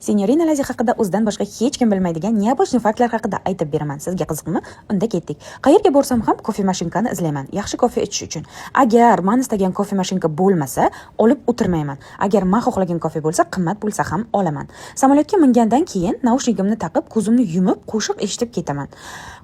Sinyorina Lazi haqida o'zidan boshqa hech kim bilmaydigan необычный faktlar haqida aytib beraman. Sizga qiziqmi? Unda ketdik. Qayerga borsam ham кофемашинка ni izlayman. Yaxshi kofe ichish uchun. Agar man istagan кофемашинка bo'lmasa, olib o'tirmayman. Agar man xohlagan kofe bo'lsa, qimmat bo'lsa ham olaman. Samolyotga mingandan keyin наушник imni taqib, ko'zimni yumib, qo'shiq eshitib ketaman.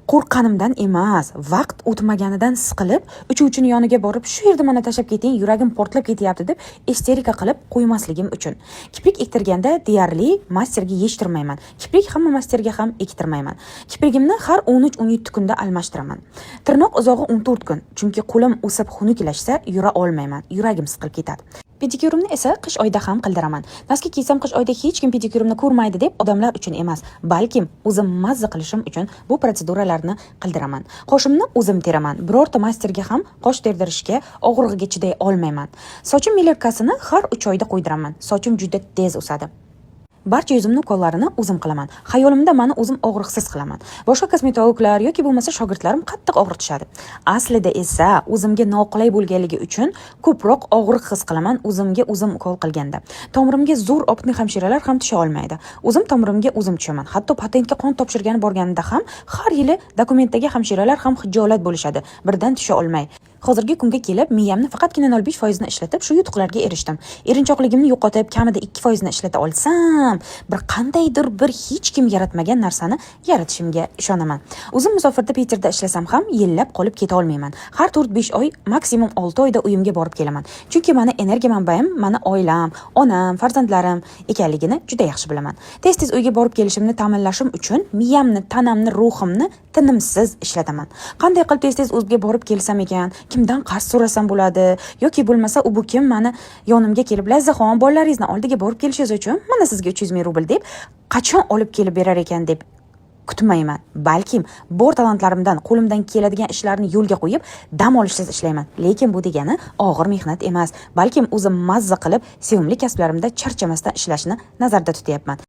Qo'rqqanimdan emas, vaqt o'tmaganidan siqilib, uchuvchini yoniga borib, "Shu yerda mani tashlab keting, yuragim portlab ketyapti", deb isterika qilib qo'ymasligim uchun. Kiprik ektirganda deyarli masterga yechtirmayman. Kiprik hamma masterga ham ektirmayman. Kiprigimni har 13-17 kunda almashtiraman. Tirnoq uzog'i 14 kun, chunki qo'lim o'sib xunuklashsa, yura olmayman, yuragim siqilib ketadi. Pedikyurimni esa qish oyida ham qildiraman. Носки kiysam, qish oyida hech kim pedikyurimni ko'rmaydi deb odamlar uchun emas, balkim o'zim mazza qilishim uchun bu protseduralarni qildiraman. Qoshimni o'zim teraman. Birorta masterga ham qosh terdirishga og'rig'iga chiday olmayman. Sochim мелирка sini har 3 oyda qo'ydiraman. Sochim juda tez o'sadi. Barcha yuzimni ukollarini o'zim qilaman. Xayolimda mani o'zim og'riqsiz qilaman. Boshqa kosmetologlar yoki bo'lmasa shogirdlarim qattiq og'ritishadi. Aslida esa o'zimga noqulay bo'lganligi uchun ko'proq og'riq his qilaman o'zimga o'zim ukol qilganda. Tomirimga zo'r опытный hamshiralar ham tusha olmaydi. O'zim tomirimga o'zim tushaman. Hatto patentga qon topshirgani borganimda ham har yili dokumentdagi hamshiralar ham hijolat bo'lishadi, birdan tusha olmay. Hozirgi kunga kelib miyamni faqatgina 0,5 foizini ishlatib, shu yutuqlarga erishdim. Erinchoqligimni yo'qotib, kamida 2 foizini ishlata olsam, bir qandaydir bir hech kim yaratmagan narsani yaratishimga ishonaman. O'zim musofirda, Piterda ishlasam ham, yillab qolib keta olmayman. Har 4-5 oy, maksimum 6 oyda uyimga borib kelaman. Chunki mani energiya manbaim mani oilam, onam, farzandlarim ekanligini juda yaxshi bilaman. Tez-tez uyga borib kelishimni ta'minlashim uchun miyamni, tanamni, ruhimni tinimsiz ishlataman. Qanday qilib tez-tez o'zga borib kelsam ekan, kimdan qarz so'rasam bo'ladi yoki bo'lmasa u bu kim mani yonimga kelib, "Lazzaxon, bolalaringizni oldiga borib kelishingiz uchun mana sizga 300 ming rubl", deb qachon olib kelib berar ekan deb kutmayman. Balkim bor talantlarimdan qo'limdan keladigan ishlarni yo'lga qo'yib, dam olishsiz ishlayman. Lekin bu degani og'ir mehnat emas, balkim o'zim mazza qilib, sevimli kasblarimda charchamasdan ishlashni nazarda tutyapman.